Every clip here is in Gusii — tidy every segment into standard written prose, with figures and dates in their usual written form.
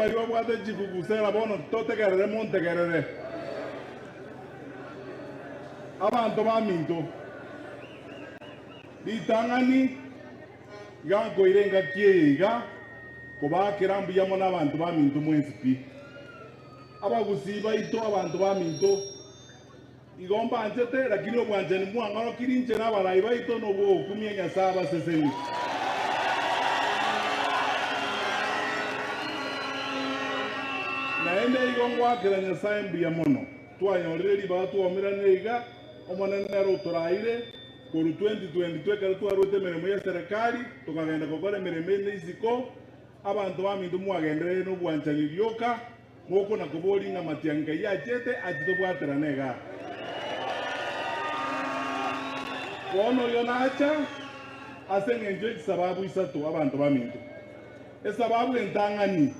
Mbaria babwate chivuvuzela bono totegerere montegerere. Abanto baminto, ritang'ani iga nkoira engaki eye iga kobaakera mbuya mono abanto baminto mwensi pi. Abagusii baito abanto baminto, igo mbanchete, lakini obwanchani mwang'orokirie inche na abarai baito nobw'ogokumia Nyasae abaseseni. Naende igo ngoakera Nyasae mbuya mono, twanyorire ribaga twaomeranire iga, Omonene nere otoraire korwa 2022 ekero twaruete emeremo y'eserekari tokagenda gokora emeremo ende isiko, abanto baminto mwagendereire nobwanchani rioka, Mokona koboria ng'a matiang'i nkai achete, ache tobwaterane igaa. Bono oyo nacha ase engencho ye chisababu isato, abanto baminto. Esababu entang'ani,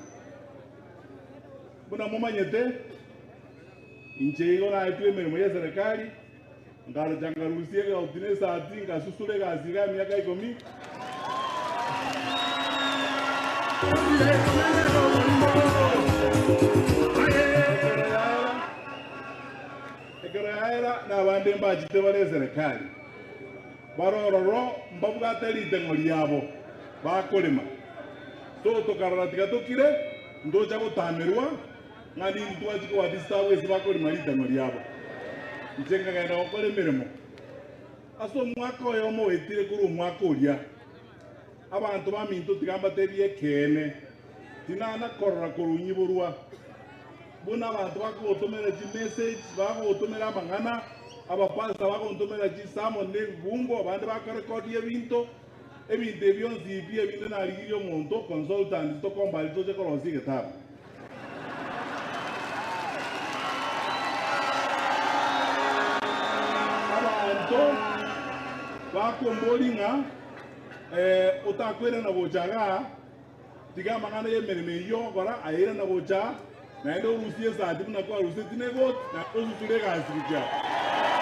buna momanyete, inche igo naetwe emeremo y'eserekari, nkarocha nkarusia egauti na esati, ngasusura egasi iga emiaka ikomi. Ekero yaera, nabande mbachete bare eserekari, bare ororo mbabwate riteng'o riabo bakorema. So tokarora tiga tokire, ntocha gotamerwa ng'a nintwe twachia kobadisturb ase bakorema riteng'o riabo. Inche nkagenda gokora emeremo. Ase omwaka oyomo oetire korwa omwaka oria, abanto baminto tiga mbatebie ekeene, tinana korora korwa inyiborwa, buna abanto bakogotomera chimessage, bakogotomera amang'ana, abapastor bagontomera chisermon na ebibungo, abande bakorekodia ebinto, ebinto ebi bionsi pi ebinde narigirie omonto consultant tokombari toche korosia egetabu. Abanto bakomboria ng'a otakoirana gocha igaa, tiga amang'ana y'emeremo eyio ogokora, aye irana gocha aa, naende orusie esati buna kwarusetie negoti, naende osusure egasi gochia aa.